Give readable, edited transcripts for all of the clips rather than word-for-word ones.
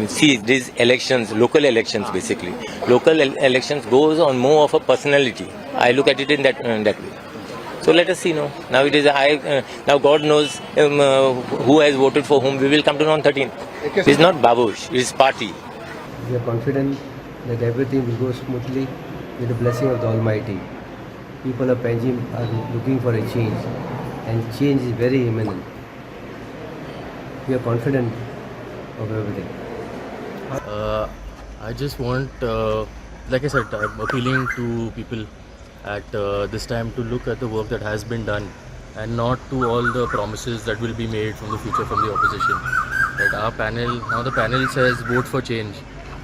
See, these elections, local elections basically, local elections goes on more of a personality. I look at it in that way. So let us see now. Now it is I. Now God knows who has voted for whom. We will come to know on 13th. It is not Babush. It is party. We are confident that everything will go smoothly with the blessing of the Almighty. People of Panjim are looking for a change, and change is very imminent. We are confident of everything. I just want, like I said, I'm appealing to people at this time to look at the work that has been done and not to all the promises that will be made from the future from the opposition. That our panel, now the panel says vote for change.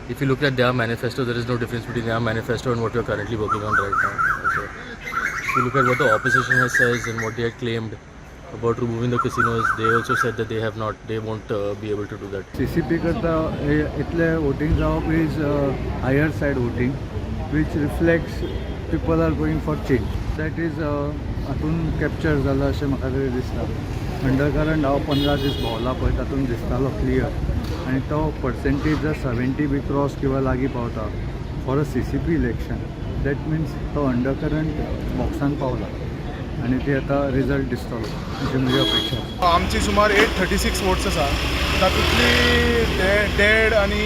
If you look at their manifesto, there is no difference between their manifesto and what we are currently working on right now. So, if you look at what the opposition has says and what they had claimed about removing the casinos, they also said that they have not, they won't be able to do that. CCP करता इतलें voting जावप is higher side voting, which reflects people are going for change. That is हातून capture जाला अशें म्हाका तरी दिसता. Undercurrent हांव 15 दीस भोंवला पळय, तातूंत दिसतालो क्लियर आनी तो पर्सेंटेज जर 70 बी क्रॉस किंवा लागीं पावता for a CCP election, that means तो अंडरकरंट बॉक्सान पावला आनी ते आतां रिजल्ट दिसतलो अशी म्हजी अपेक्षा आसा. आमची सुमार 836 वोट्स आसा. तातूंतली डेड आनी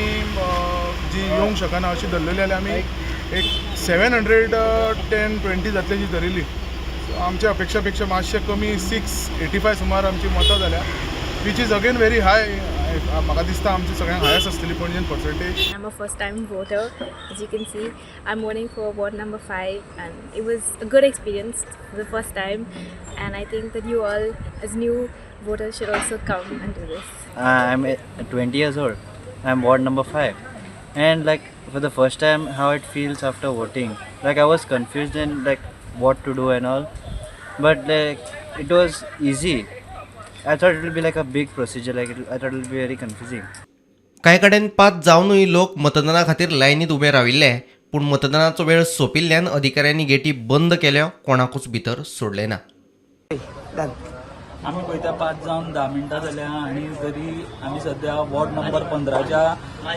जी येवंक शकना अशी धरलेली जाल्यार आमी एक 710 20 जातली अशी धरिल्ली. So, आमच्या अपेक्षा पेक्षा मातशें कमी 685 सुमार आमची मतां जाल्या, which is again very high. म्हाका दिसता आमची सगळ्यांक हायस्ट आसतली पणजेन percentage. I'm a first time voter. As you can see, I'm voting for ward number 5, and it was a good experience for the first time. And I think that you all, as new voters, should also come and do this. I'm 20 years old. I'm ward number 5. And like for the first time, how it feels after voting. Like I was confused and like what to do and all. But like it was easy. I thought it will be like a big procedure. Like I thought it will be very confusing. कांय कडेन 5 जावनूय लोक मतदाना खातीर लायनीत उबे राविल्ले, पूण मतदानाचो वेळ सोंपिल्ल्यान अधिकाऱ्यांनी गेटी बंद केल्यो, कोणाकूच भितर सोडले ना. आमी पळयता, 5 जावन 10 मिनटां जाल्या आनी तरी आमी सद्या वॉर्ड नंबर 15च्या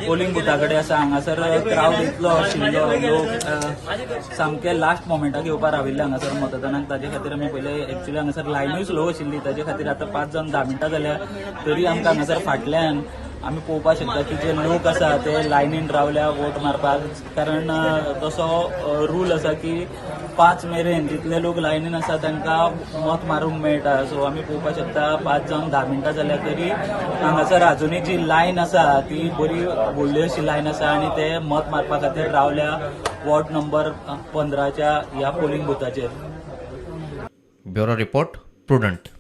पोलिंग बुथा कडेन आसा. हांगासर क्रावड इतलो आशिल्लो, लोक सामके लास्ट मोमेंटाक येवपाक राविल्ले हांगासर मतदानाक. ताजे खातीर आमी पयले एक्चुली हांगासर लायनूय स्लो आशिल्ली. ताजे खातीर आतां 5 जावन 10 मिनटां जाल्या तरी आमकां हांगासर फाटल्यान आमी पळोवपाक शकता की जे लोक आसा ते लायनीन रावल्या वोट मारपाक, कारण तसो रूल आसा की 5 मेरेन जितले लोक लायनीन आसा तांकां मत मारूंक मेळटा. सो आमी पळोवपाक शकता, 5 जावन 10 मिनटां जाल्या तरी हांगासर अजुनूय जी लायन आसा ती बरी व्हडली अशी लायन आसा आनी ते मत मारपा खातीर रावल्या वॉर्ड नंबर 15च्या ह्या पोलिंग बुथाचेर. Bureau report, prudent.